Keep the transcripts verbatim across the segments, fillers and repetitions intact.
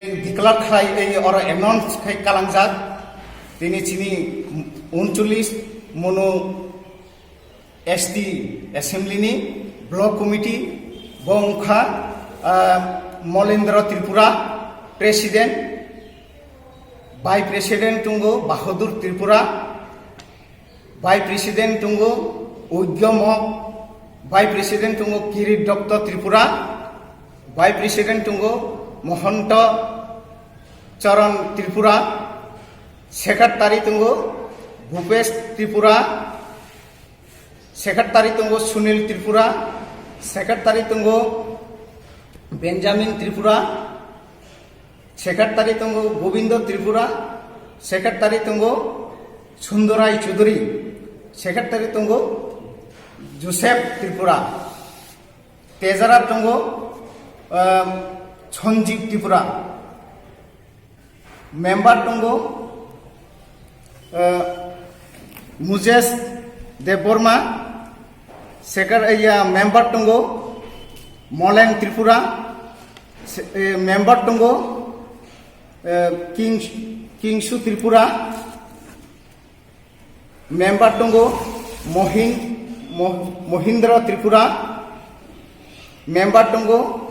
Declare khlai, ei oro announce khai kalangjak, tini chini uncholish mono S T assembly ni block committee, bo wngkha, ah, Molendra Tripura, president, vice president tongo Bahadur Tripura, vice president tongo Ujjo Mok, vice president tongo Kirit Dotto Tripura, vice president tongo Mohonto Charan Tripura, secretary tongo Bhupesh Tripura, secretary tongo Sunil Tripura, secretary tongo Benjamin Tripura, secretary tongo Gobindo Tripura, secretary tongo Sundorai Chudhury, secretary tongo Joseph Tripura, treasurer tongo, um, Sanjeev Tripura, member tongo, uh, Mujesh Debbarma, second, uh, ya, member tongo Molen Tripura, se-, eh, member tongo, eh, King, Kingsu Tripura, member tongo Mohin, Mo-, Mohindra Tripura, member tongo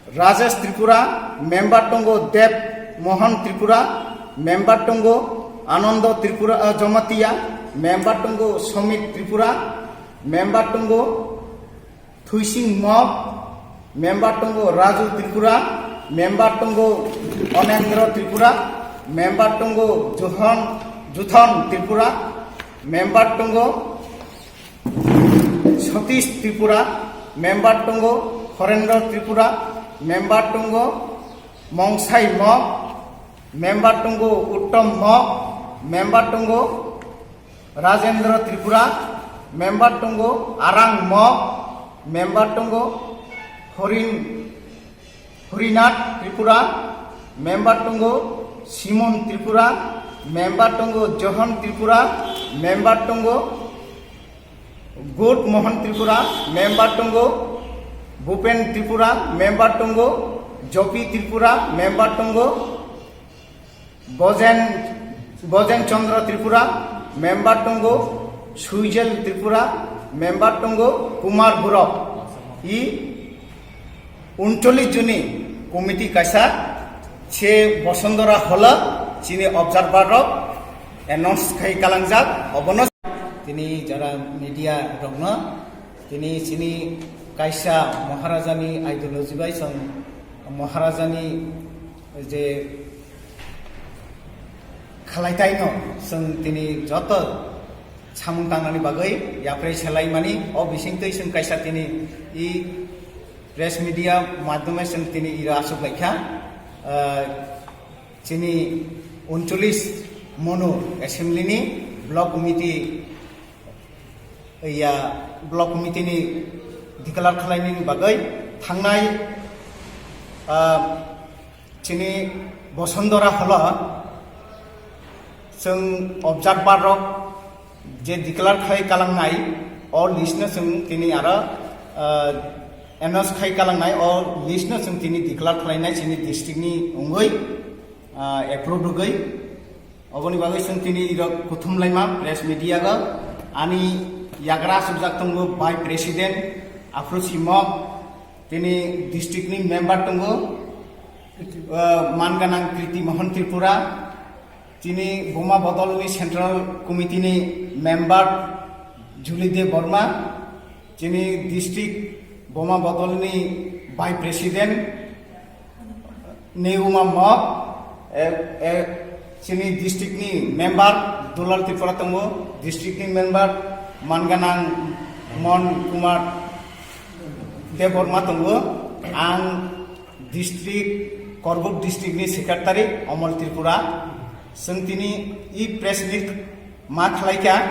Rajesh Tripura, member tongo Deb Mohan Tripura, member tongo Anando Tripura, eh, Jamatia, member tongo Somit Tripura, member tongo Thuising Mok, member tongo Raju Tripura, member tongo Onendra Tripura, member tongo Juthon, Juthon Tripura, member tongo Satish Tripura, member tongo Horendra Tripura, member tongo Mongsai Mok, member tongo Uttom Mok, member tongo Rajendra Tripura, member tongo Arang Mok, member tongo Horin, Horinath Tripura, member tongo Simon Tripura, member tongo Johon Tripura, member tongo Good Mohan Tripura, member tongo Bhupen Tripura, member tongo Jopi Tripura, member tongo Bojen, Bojen Chandra Tripura, member tongo Suijel Tripura, member tongo Kumar Borok. I uncholish joni committee kaisa se Bosondora Hall o chini observer rok announce khai kalangjak, obono tini jara media rokno tini chini kaisa Maharajani ideology bai chwng Maharajani je khalaitai no chwng tini joto samung tangnani bagwi yapre selaimani o bisingtwi chwng kaisa tini i press media madhyome chwng tini iro aswk laikha, ah, chini uncholish mono assembly ni block committee ya block committee ni declare khlainani bagwi thangnai, ah, chini Bosondora Hall o chwng observer rok je declare khlai kalangnai o list no chwng tini aro, ah, announce khai kalangnai o list no chwng tini declare khlainai chini district ni wngwi, ah, approve rwgwi. Oboni bagwi chwng tini irok kuthum laima press media go ani yagra aswkjak tongo vice president Aphru Simok, tini district ni member tongo, ah, manganang Kriti Mohan Tripura, tini Boma Bodol ni central committee ni member Juli Debbarma, chini district Boma Bodol ni vice president Neuma Mok, e, e, chini district ni member Dulal Tripura tongo, district ni member manganang Mon Kumar Debbarma tongo, ang district, Korbuk district ni secretary Omol Tripura. Chwng tini i press meet ma khlaikha.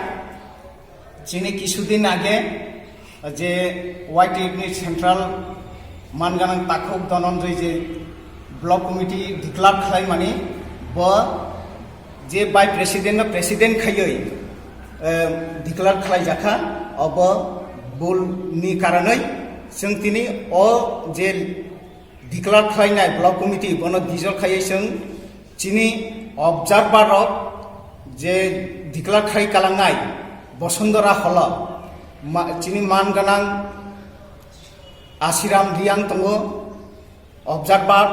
Chini kisudin age je Y T F ni central manganang takhuk Dhananjay je block committee declare khlaimani, bo je vice president no president khaiwi, eh, declare khlaijakha, obo bul ni karanwi chwng tini o je declare khlainai block committee bono dijol khaiwi chwng chini observer rok je declare khai kalangnai Bosondora holo ma-, chini man gwnang Asiram Riang tongo, observer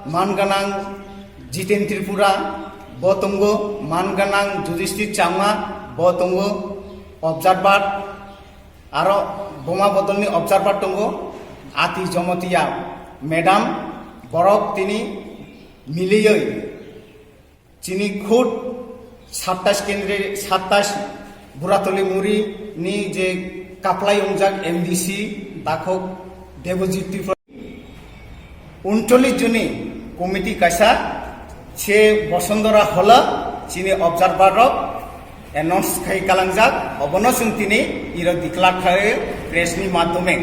man gwnang Jiten Tripura bo tongo, man gwnang Judisthir Changma bo tongo, observer aro Boma Bodolni observer tongo, Ati Jomotia madam, borok tini miliyoi chini khud satais kendri, satais Buratoli Muri ni je kaplai wngjak M D C takhuk Debojit Tripura. Uncholish joni committee kaisa se Bosondora holo chini observer rok announce khai kalangjak, obono chwng tini iro declare khai press ni madhyome.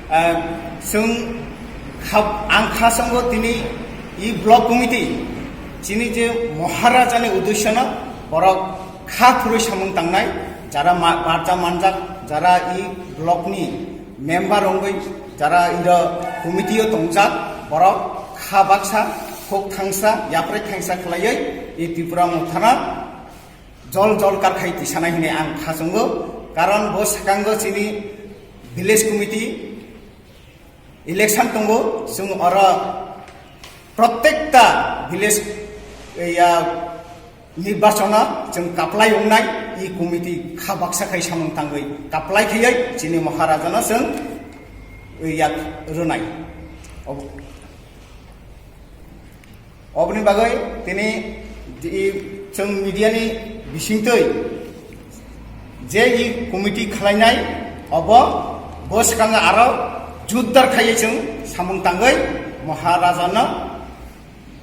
Ah, chwng khab-, ang kha songo tini i block committee chini je Maharaja ni uddesyo no borok kha khurui samung tangnai, jara ma-, barja manjak, jara i block ni member wngwi jara iro committee o tongjak, borok kha baksa, khuk thangsa, yapri thangsa khlaiwi i Tripura Motha no jol jol kar khai tisanai hinwi ang kha chwngo. Karon bo swkango chini village committee election tongo, chwng oro protekta village, ya, nirbachona chwng kaplai wngnai, i committee kha baksa khai samung tangwi kaplai khaiwi chini Maharaja no chwng, ya, rwnai. Ob-, Oboni bagwi tini i chwng media ni bisingtwi je i committee khlainai, obo bo swkango aro jotdar khaiwi chwng samung tangwi Maharaja no,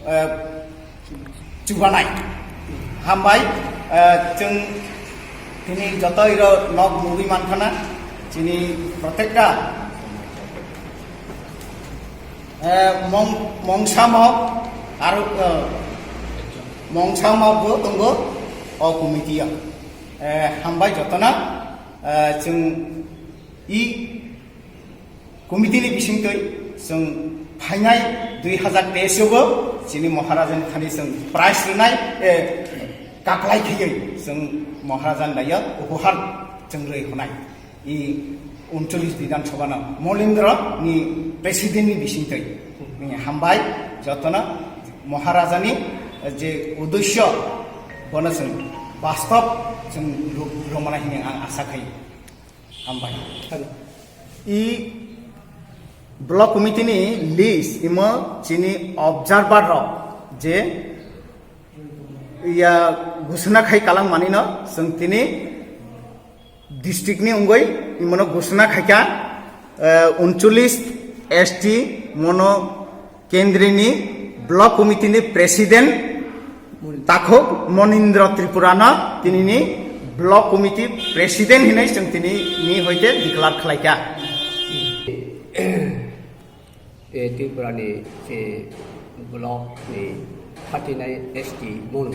eh, chubanai. Hambai, eh, chwng tini joto iro nok nugwi mankhana, chini protekta, eh, mong-, mongsa mok, aro, eh, mongsa mok bo tongo o committee o. Eh, hambai jotono, eh, chwng i committee ni bisingtwi chwng phainai dui hazar teis o bo chini Maharaja ni thani chwng prize rwnai, eh, kaplai khaiwi chwng Maharaja ni daio upuhar chwng rwi hwnai. I uncholish Bidhan Sabha no Molindra ni president ni bisingtwi. Ni hambai jotono Maharaja ni, eh, je uddesyo bono chwng bastob chwng ru-, rwmana hinwi ang asa khai. Hambai. I block committee ni list imo chini observer rok je ya gusuna khai kalang manino chwng tini district ni wngwi imono gusuna khaikha, eh, uncholish S T mono kendri ni block committee ni president takhuk Monindra Tripura no tini ni block committee president hinwi chwng tini ni hoite declare khlaikha. E, Tripura ni, e, block ni phatinai S T monu.